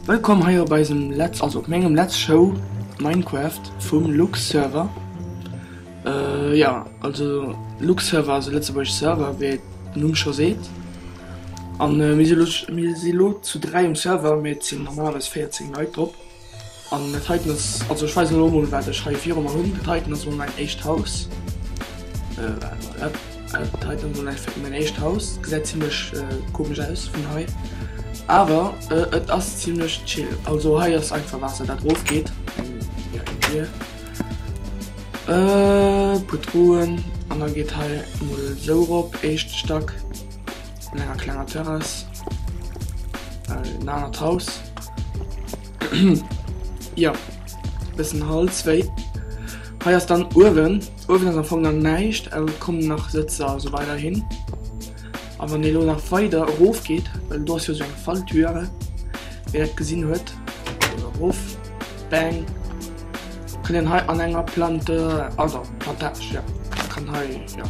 Wëllkomm hei op eisem Let's, also op mengem Let's Show Minecraft vum Lux Server. Jo, also Lux Server ass e lëtzebuergesche Server, wéi den Numm scho seet. An mir si lo, mir si lo zu 3 um Server, mee et sinn normalerweis 14 Leit drop. An dat heiten ass, also ech weisen elo mol wat ech hei viru mer hunn. Dat heiten ass mol mäin éischt Haus. Dat heiten ass mol mäin éischt Haus. Gesäit zimlech komesch aus vun hei. Awer et ass zimlech chill. Also hei ass einfach Waasser dat erof geet. Ja, eng Dier. Puer Truhen. An da geet hei mol esou erop, éischte Stack. An enger klenger Terrass. En anert Haus. Jo, bëssen Halswéi. Hei ass dann uewen, uewen ass am Fong nach näischt, awer et kommen nach Sëtzer a sou weider hin. A wann ee lo nach weider erof geet, well do ass jo sou eng Falltür, wien dat gesinn huet, erof, bang, kann een hei an enger Plante, also Plantage, jo, kann hei, jo,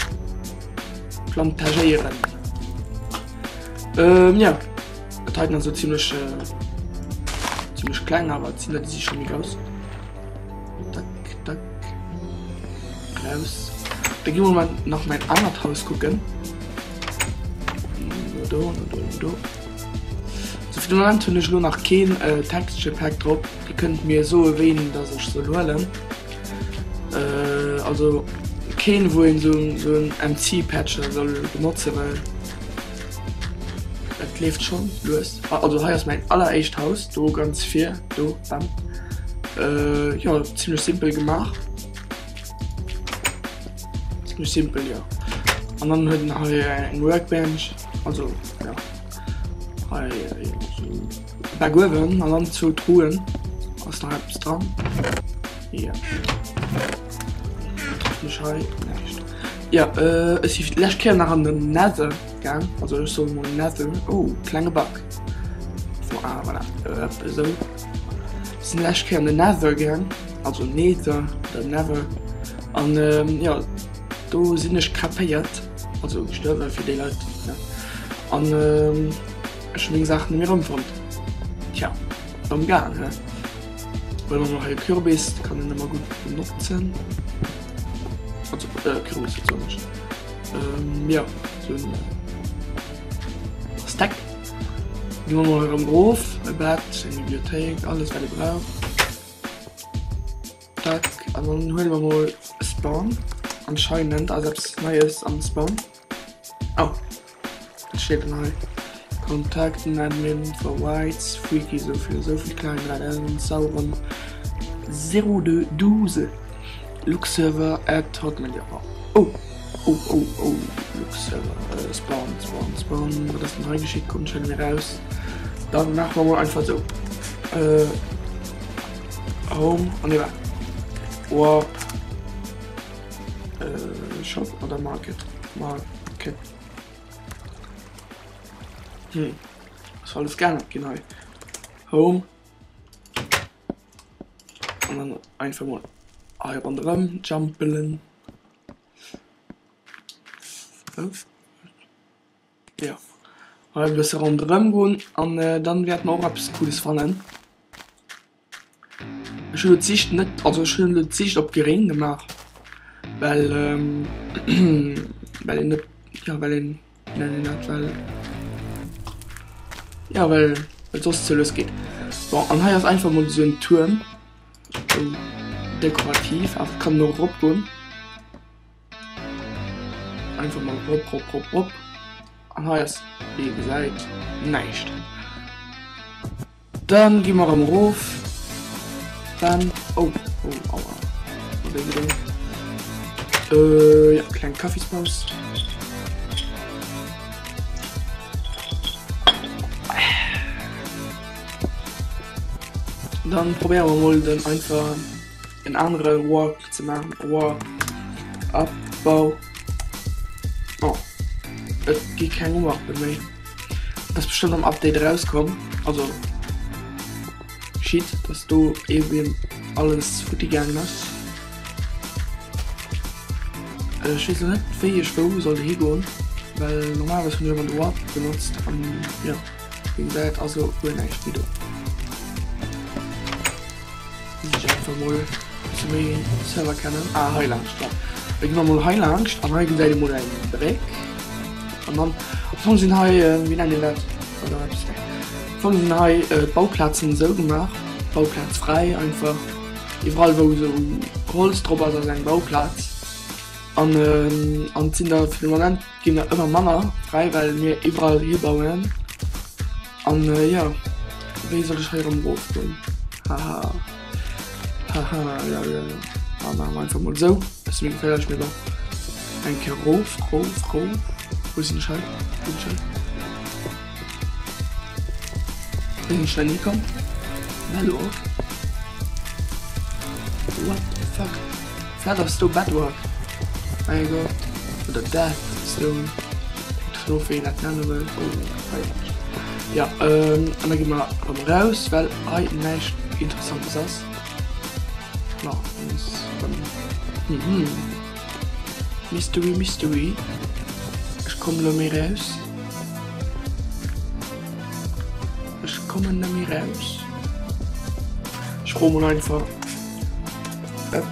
plantagéieren. Jo. Dat heiten ass ziemlech ziemlech kleng, awer et sinn der, déi si scho méi grouss. Tack, tack. Raus. Da gi mer mal nach mäin anert Haus kucken. No do, no do, no do. So fir de Moment hunn ech elo nach keen äh, Texture Pack drop. Dir kënnt mir soe wéi een dass ech soll huelen. Äh, also keen wou een sou sou en MC Patcher soll benotzen, well Et leeft schon lues. Also hei ass mäin alleréischt Haus, do ganz vir, do, bam. Jo, zimmlech simpel gemaach. Zimmlech simpel, jo. An dann huet en hei eng Workbench, also jo, hei esou Backuewen an dann zwou Truhen. Ass nach eppes dran? Jo. Trefft mech hei näischt. Jo, ech si fir d'lescht Kéier nach an den Nether gaang, also ech soe mol Nether, oh klenge Bug, ah voilà, esou. Ech sinn d'lescht Kéier an den Nether gaang, also Nether oder Nether, an jo do sinn ech krepéiert, also gestuerwe fir déi Leit, jo, an ech hu meng Saachen net méi erëmfonnt, tja, domm gaang he. Huele mer mol hei e Kürbis, de kann een ëmmer gutt benotzen. Also äh, Kürbis wat soen ech? Ähm, ja, so en Stack. Gi mer mol erëm erof, e Bett, eng Bibliothéik, alles wat ee brauch. Tack, an dann huele mer mol Spawn. Anscheinend ass eppes Neies am Spawn. Oh, wat steet denn hei? Contact den Admin for rights, Freaky souvill, souvill klein 3000 Sauron 0212 Luxserver at hotmail ja. Oh, oh, oh, oh, Luxserver, äh, Spawn, Spawn, Spawn, wat ass denn hei geschitt? Kommt schon mir raus. Dann machen wir mal einfach so. Äh, Home, an oh, nee, Warp. Shop oder Market? Market. Hm. Was soll das gerne gehen hei? Home. Und dann einfach mal hei rondrëm jumpelen. Oh. Ja. Hei e bësse rondrëm goen an dann wäerte mer och eppes Cooles fannen. Ech hunn elo d'Sicht net, also ech hunn elo d'Sicht op geréng gemaach, well well een net, jo well een, wéi nennt een dat, well, jo well et soss ze lues geet. Bon, an hei ass einfach mol esou en Tuerm, esou dekorativ, awer et kann een och eropgoen. Einfach mol rop, rop, rop, rop. An hei ass, wéi ee gesäit, näischt. Dann gi mer erëm erof. Bam. Oh, oh, aua. Äh, ja, kleng Kaffispaus. Dann probéiere mer mol den einfach en anere Walk ze maachen. Walk, Abbau. Oh, et gi keng Warpe méi. Ass bestëmmt am Update erauskomm. Also shit, dass do eben alles futti gaangen ass. Ech weess lo net wéi ech wou soll higoen, well normalerweis hunn ech ëmmer de Warp benotzt an jo wéi gesäit ass lo guer näischt méi do. einfach mol e bësse méi Server kennen. Ah, hei laanscht, ja. Da gi mer mol hei laanscht an hei gesäit ee mol eng Bréck. An dann, am Fong sinn hei, wéi nennt een dat? Oder eppes, nee. Am Fong sinn hei d'Bauplazen esou gemaach, Bauplaz fräi einfach. Iwwerall wou esou Holz drop ass, ass eng Bauplaz. An an et sinn der fir de Moment ginn der ëmmer manner fräi, well mir iwwerall hibauen. An jo, wéi soll ech hei erëm erofgoen? Haha. Haha, jo, jo, jo. Ah, maache mer einfach mol esou. Ass méi geféierlech, mee bon. Eng Kéier erof, erof, erof. Wou sinn ech hei? Wou sinn ech hei? Wéi sinn ech hei hikomm? Hallo? What the fuck? Wat ass do Bedrock? Mein Gott. Oder Death Stone. Hänkt dovun of, wéi een dat nenne wëll. Oh, hei. Ja, ähm, an da gi mer erëm raus, well hei näischt Interessantes ass. Ma, ons erëm. Mhm. Mystery, Mystery. Ech kommen elo méi raus. Ech kommen net méi raus. Ech froe mol einfach. Ëpp.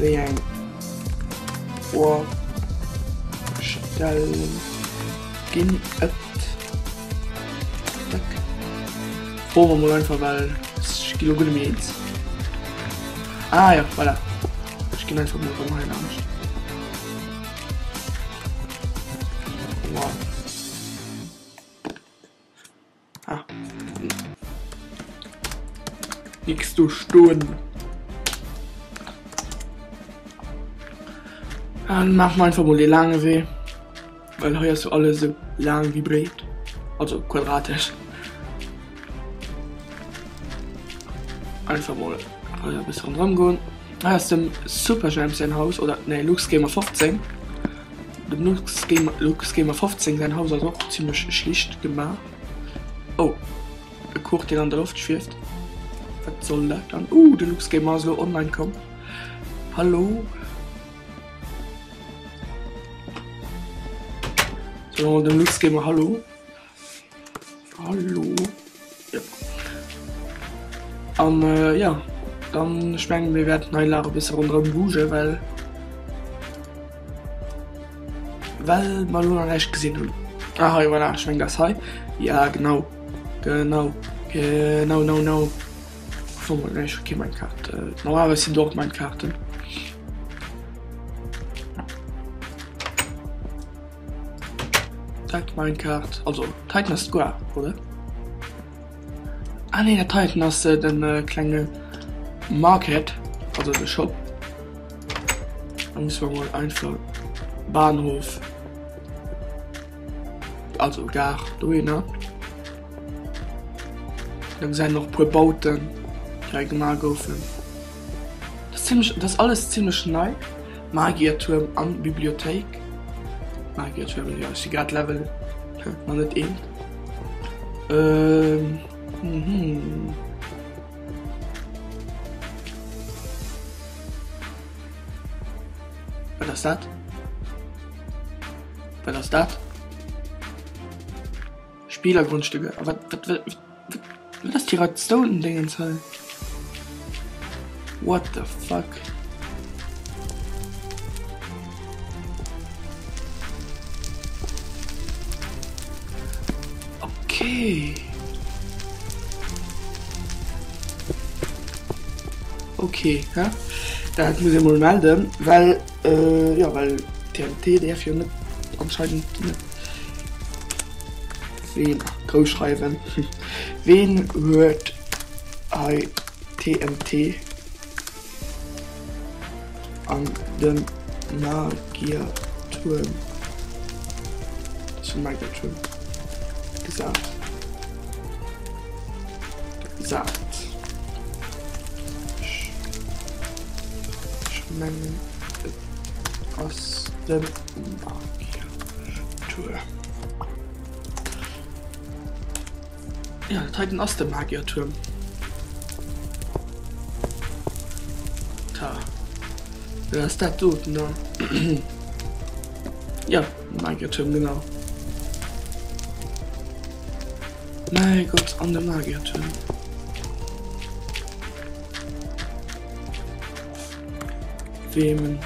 Wéi eng Ohrstellen ginn et? Zack. Froe mer mol einfach, well ech gi lo guer net méi eens. Ah ja, voilà. Ech ginn einfach mol erëm hei laanscht. Wow. Ah. Nix do stoen. Dann maache mer einfach mol dee laange Wee. Well hei ass jo alles esou laang wéi breet. Also quadratesch. Einfach mol hei e bësse ronderëm goen. Hei ass dem Superjhemp säin Haus, oder nee LuxGamer 15. Dem LuxGamer, LuxGamer 15 säin Haus ass och zimmlech schlicht gemaach. Oh, e Kuch deen an der Loft schwieft. Wat soll dat dann? Uh, de LuxGamer ass elo online komm. Hallo. So, dem LuxGamer hallo. Hallo. Ja. An äh, ja, dann ech mengen mir wäerten hei nach e bësse ronderëm bougen, well well mer elo nach näischt gesinn hunn. Ah hei, voilà, ech mengen dat ass hei. Ja genau, genau, genau, no, no. Ach, nee, ech hu kee Minecart. Äh, normalerweis sinn do och Minecarten. Dat Minecart, also Titan ass d'Goar, oder? Ah nee, dat Titan ass äh, den äh, klenge Market, also de Shop. Da müssen wir mal einfach Bahnhof, also Gare, dohinner. Da gesäit een och e puer Bauten, déi hei gemaach goufen. Dat ass zimmlech, dat ass alles zimmlech nei. Magiertuerm an Bibliothéik. Magiertuerm, jo, ech si grad Level nach net eent. Ähm, mhm. Wat ass dat? Wat ass dat? Spielergrundstücke. A wat, wat, wat, wat, wat ass déi Redstone-Dingens hei? What the fuck? Okay. Okay, hä? Dat muss ech mol melden, well, äh, ja, well TNT däerf jo net anscheinend net. Ween, grouss schreiwen, ween huet hei TNT an dem Magiertuerm, zum Magiertuerm gesat? Gesat. Ech mengen et ass de Magiertuerm. Ja, dat heiten ass de Magiertuerm. Ta. Wat ass dat doten da? Ja, Magiertuerm, genau. Mäi Gott, an de Magiertuerm. Wemen.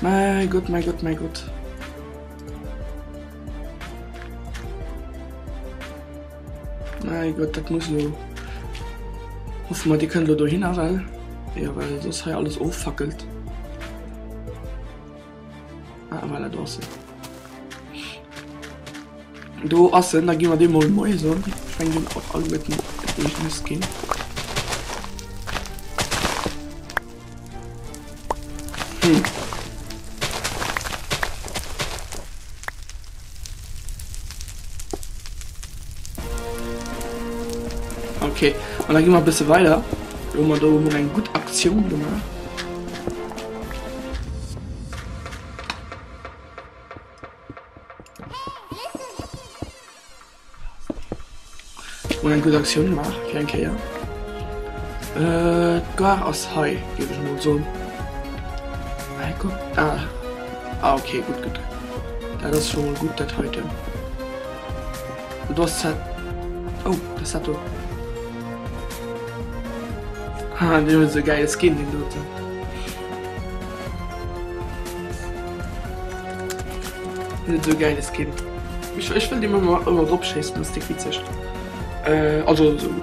Mäi Gott, mäi Gott, mäi Gott. Mäi Gott, dat muss elo. Hoffe mer, déi kënnt elo dohinner, well, jo, well soss hei alles offackelt. Ah, voilà, do ass en. Do ass en, da gi mer deem mol Moie soen. Ech mengen, déi hunn och alleguerten en eegene Skin. Hm. Okay, an da gi mer e bësse weider. Lo hu mer do emol eng gutt Aktioun gemaach. Mol eng gutt Aktioun gemaach fir eng Kéier. Äh, d'Gare ass hei, géif ech mol soen. Hei, kuck. Ah, ah okay, gutt, gutt. Dat ass scho mol gutt, dat heiten. Do ass dat. Oh, dat ass dat do. Haha, deen huet esou e gäile Skin, deen doten. Net esou gäile Skin. Ech, ech wëll deem ëmmer, ëmmer drop schéissen, dat ass déck witzeg. Äh, also esou,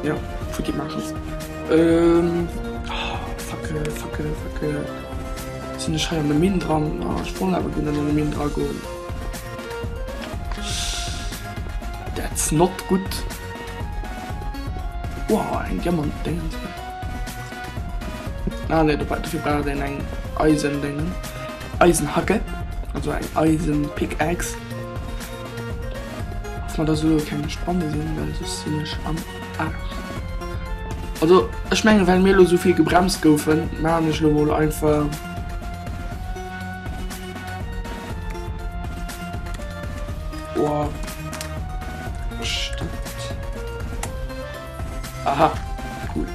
ja, futti maachen. Ähm, oh, facke, facke, facke. Sinn ech hei an der Minn dran? Ah, ech wollt awer guer net an der Minn dra goen. That's not good. Wow, eng Diamant-Dingens. Ah ne, dofir braucht een eng Eisendéngen, Eisenhacke, also eng Eisen-Pickaxe. Hoffe mer, dass elo keng Spanne sinn, well soss sinn ech am Aarsch. Also ech mengen, well mir elo esou vill gebremst goufen, maachen ech elo mol einfach. Boah. Stimmt. Aha, cool.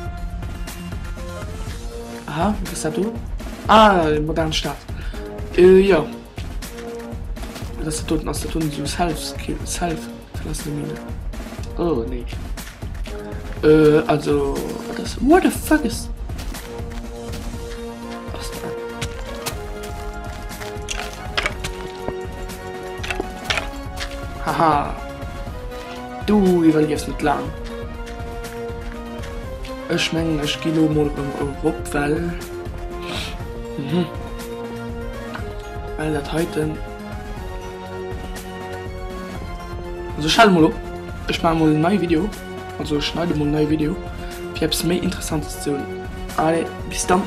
Aha, was ist dat do? Ah, modern Stad. Äh, ja. Was ass dat doten? Ass dat doten esou Self, Self, verlassene Mine? Oh, nee. Äh, also, wat ass, what the fuck is... Was dat? Haha. Du iwwerliefs net laang. Ech mengen ech gi lo mol erëm erop, well mhm well dat heiten. Also ech hale mol op, ech maache mol en neie Video, also ech schneide mol en neie Video fir eppes méi Interessantes ze hunn. Allez, bis dann!